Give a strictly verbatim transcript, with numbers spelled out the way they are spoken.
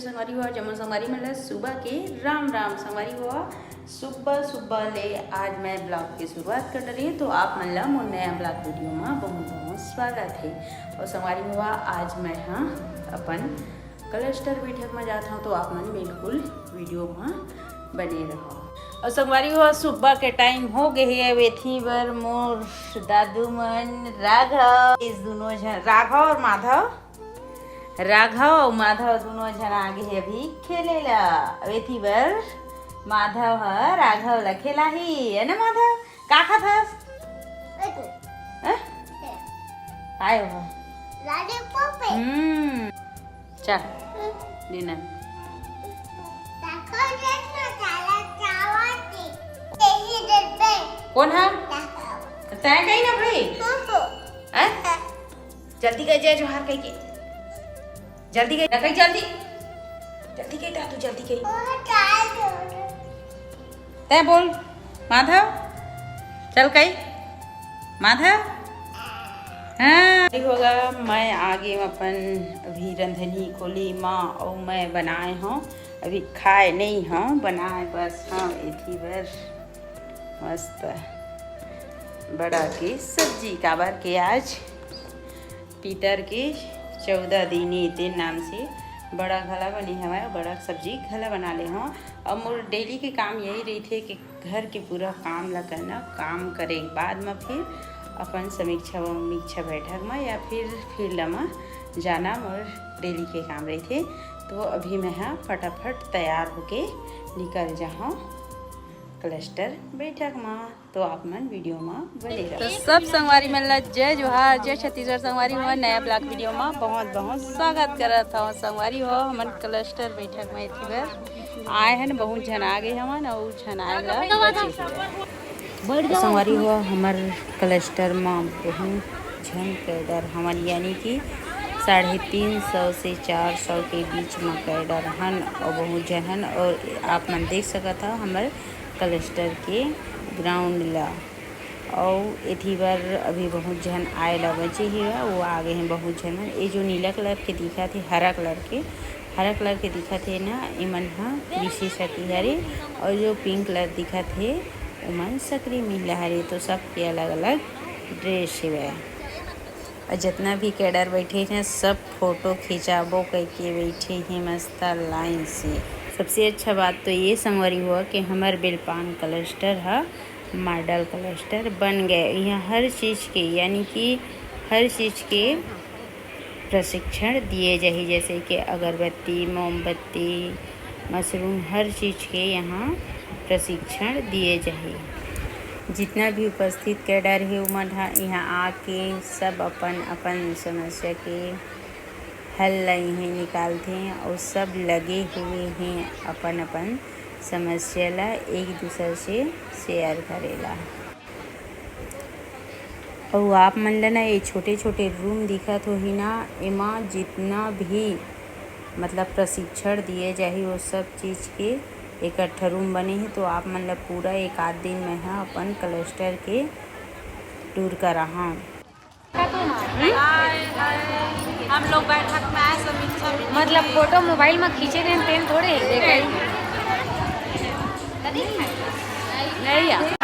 संगवारी हो, जम्मो संगवारी मन ला सुबह के राम राम। संगवारी हो, सुबह सुबह ले आज मैं ब्लॉग के शुरुआत कर डरे हंव, तो आप मन ला मोर नया ब्लॉग वीडियो मा बहुत बहुत स्वागत हे। और संगवारी हो, आज मैं हा अपन कलस्टर बैठक मा जात हंव, तो आप मन बिल्कुल वीडियो मा बने रहो। और संगवारी हो, सुबह के टाइम हो गए हे। अब एथी बर मोर दादू मन राघव, इस दोनों झन, राघव और माधव, राघव अउ माधव दूनों झन आगे हे अभी खेले ला। अब एती बर माधव ह राघव ला खेलाही, है ना माधव? का खात हस? हैं? आयो ह। लॉलीपॉप है। हम्म। चल, डिनर। देखो, देख ना, काला चावल थी। यही डब्बे। कौन है? देखो। तय कहीं ना भाई। हम्म। हैं? जल्दी कह, जय जोहार कह के। जल्दी कह, कह जल्दी। जल्दी कह, दादू, जल्दी कह। वो चाय दो। तय बोल, माधव। चल कही, माधव। हाँ, ठीक होगा। मैं आगे अपन अभी रंधनी खोली माँ, और मैं बनाए हंव, अभी खाए नहीं हंव, बनाए बस हंव एथी बर। मस्त बड़ा के सब्जी, काबर के आज पितर के चौदह दिन ए, तेन नाम से बड़ा घला बने हवय, बड़ा सब्जी घला बना ले हंव। अब मोर डेली के काम यही रहिथे कि घर के पूरा काम ला करना, काम करे के बाद म फिर अपन समीक्षा वीक्षा बैठक म या फिर फील्ड म जाना मोर डेली के काम रहिथे। तो अभी मैं हा फटाफट तैयार होके निकल जाहूँ कलस्टर बैठक म। तो आप मन वीडियो म बने रहो। तो सब संगवारी मन ला जय जोहार, जय छत्तीसगढ़। संगवारी हो, नया ब्लॉग वीडियो म बहुत बहुत स्वागत करत हंव। संगवारी हो, हमन कलस्टर बैठक म एथी बर आए हन, बहुत झन आ गए हमन, अउ झन आए ला बचे हवय। तो संगवारी हो, हमर कलस्टर म बहुत झन कैडर हमन, यानी कि साढ़े तीन सौ से चार सौ के बीच म कैडर हन, अउ बहुत झन हन। और आप मन देख सकत हव, हमर कलस्टर के ग्राउंड ला। अउ एथी बर अभी बहुत झन आए ला बचे हे, वो आ गए हैं बहुत झन। ये जो नीला कलर के दिखत हे, हरा कलर के, हरा कलर के दिखत हे ना, एमन ह कृषि सखी हरे। और जो पिंक कलर दिखत हे, ओमन सकरी महिला हरे। तो सबके अलग-अलग ड्रेस हेवय। और जितना भी कैडर बैठे हैं, सब फोटो खिंचाबो करके बैठे हैं मस्त लाइन से। सबसे अच्छा बात तो ये संगवारी हुआ कि हमर बेलपान कलस्टर ह मॉडल कलस्टर बन गए। यहाँ हर चीज़ के, यानी कि हर चीज़ के प्रशिक्षण दिए जाही, जैसे कि अगरबत्ती, मोमबत्ती, मशरूम, हर चीज़ के यहाँ प्रशिक्षण दिए जाही। जितना भी उपस्थित कैडर हे, उमन ह यहाँ आके सब अपन अपन समस्या के हल ला इहें निकालथे और सब लगे हुए हैं अपन अपन समस्या ला एक दूसर से शेयर करेला। अउ आप मन ल ना ये छोटे-छोटे रूम दिखत होही ना, एमा जितना भी मतलब प्रशिक्षण दिए जाही, वो सब चीज़ के एक ठा रूम बने हे। तो आप मन ल पूरा एक आध दिन में ह अपन कलस्टर के टूर कराहूँ। हम लोग बैठक में आए, समीक्षा भी मतलब फोटो मोबाइल में खींचे रहे, तेन थोड़े हे। नहीं यार।